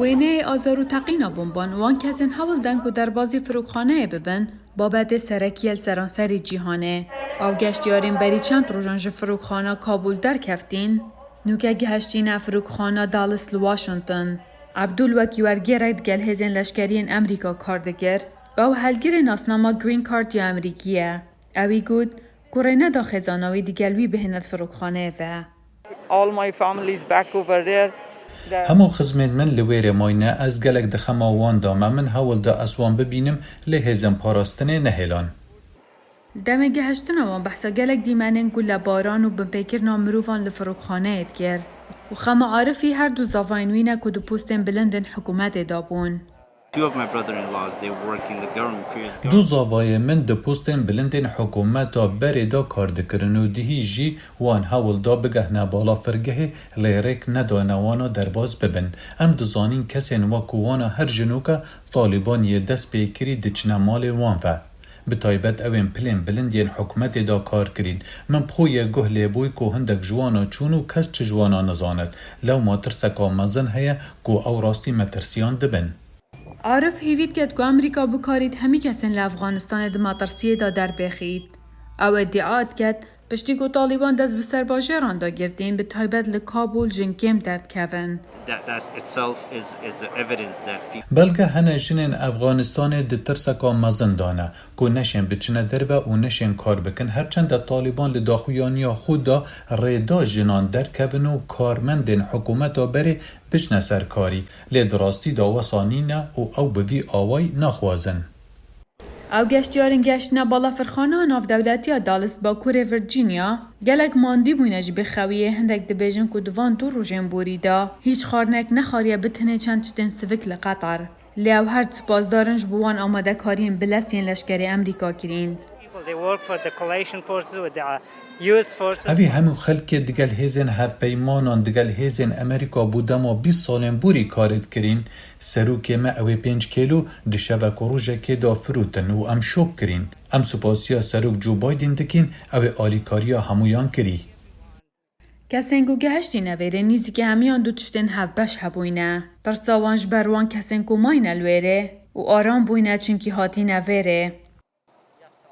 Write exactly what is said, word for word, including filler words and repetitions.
Wêneyê azar û teqîna bomban wan kesên hewl den ku derbazî firokxaneyê bibin, babetê serekî ye li seranserê cîhanê. Ew geştyarên berî çend rojan ji firokxana Kabûl derkeftîn, nûke gihiştîne firokxana Dulles li Washington. Ebdul wekî wergêrek digel hêzên leşkeriyên Amerîka kar dikir. Ew helgirê nasnama Green Card ya Amerîkî ye. Ewî got, ku rê neda xêzana wî digel wî bihêne di firokxaneyê ve. All my family is back over there. The Hemû xizmên min li wêrê mayne, ez gelek di xema wan de me. Min hewl da ez wan bibînim, lê hêzên parastinê nehêlan. Li demê gihiştina wan behsa gelek dîmenên gulebaran û binpêkirina mirovan li firokxaneyê dikir. Û xema Arifî her du zavayên wî ne ku di postên bilindên hikûmetê de bûn. Two of my brother-in-laws, they work in the government, previous Du government. zavayê min di postên bilindên hikûmeta berê de kar dikirin û dihî jî wan hewl da bigehne balafirgehê, lê rêk nedane wana derbas bibin. Em dizanîn kesên wekû wana her jinûke Talîban yê dest pê kirî diçine malê wan ve. Bi taybet ew ên pilên bilind yên hikûmetê de kar kirîn. Min bi xwe yê guh lê bûy ku hindek ji wana çûn û kes çi ji wana nizanit. Lewma tirseka mezin heye ku ew rastî metirsiyan dibin. Arif hêvî diket ku Amerîka bikarît hemî kesên li Efxanistanê di metirsiyê de derbêxît. Ew îdia diket, piştî ku Talîban dest bi serbajêran de girtîn, bi taybet li Kabûl jin kêm derdikevin. That, that itself is, is evidence that people Belge hene jinên Efxanistanê di tirseka mezin de ne, ku neşên biçine derve û neşên kar bikin, her çende Talîban li daxuyaniya xwe de rê da jinan derkevin û karmendên hikûmeta berê biçine ser karî, lê di rastî de wesa nîne û ew bi vî awayî naxwazin. Ew geştyarên gihiştine balafirxaneya navdewletî ya Dallas, Bakurê Virginia, gelek mandî bûyne ji bêxewiyê, hindek dibêjin ku di van du rojên borî de hîç xarinek nexariye bi tenê çend tiştên sivik li Qetar. Lê ew her du spasdar in ji bo wan amadekariyên bilez yên leşkerê Amerîka kirîn. People, they work for the coalition forces with the, uh, U S forces. Evî hemû xelkê digel hêzên hevpeymanan, digel hêzên Amerîka bû dema bîst salên borî karê dikirîn. Serokê me ew ê pênc kêlo di şevek û rojekê de firotin û em şok kirîn. Em supasiya Serok Joe Biden dikîn, ew ê alîkariya hemûyan kirî. Kesên ku gehiştîne vêrê nîzîkî hemiyan du tiştên hevbeş hebûyne. Tirsa wan ji ber wan kesên ku mayne li wêrê û aram bûyne çimkî hatîne vêrê.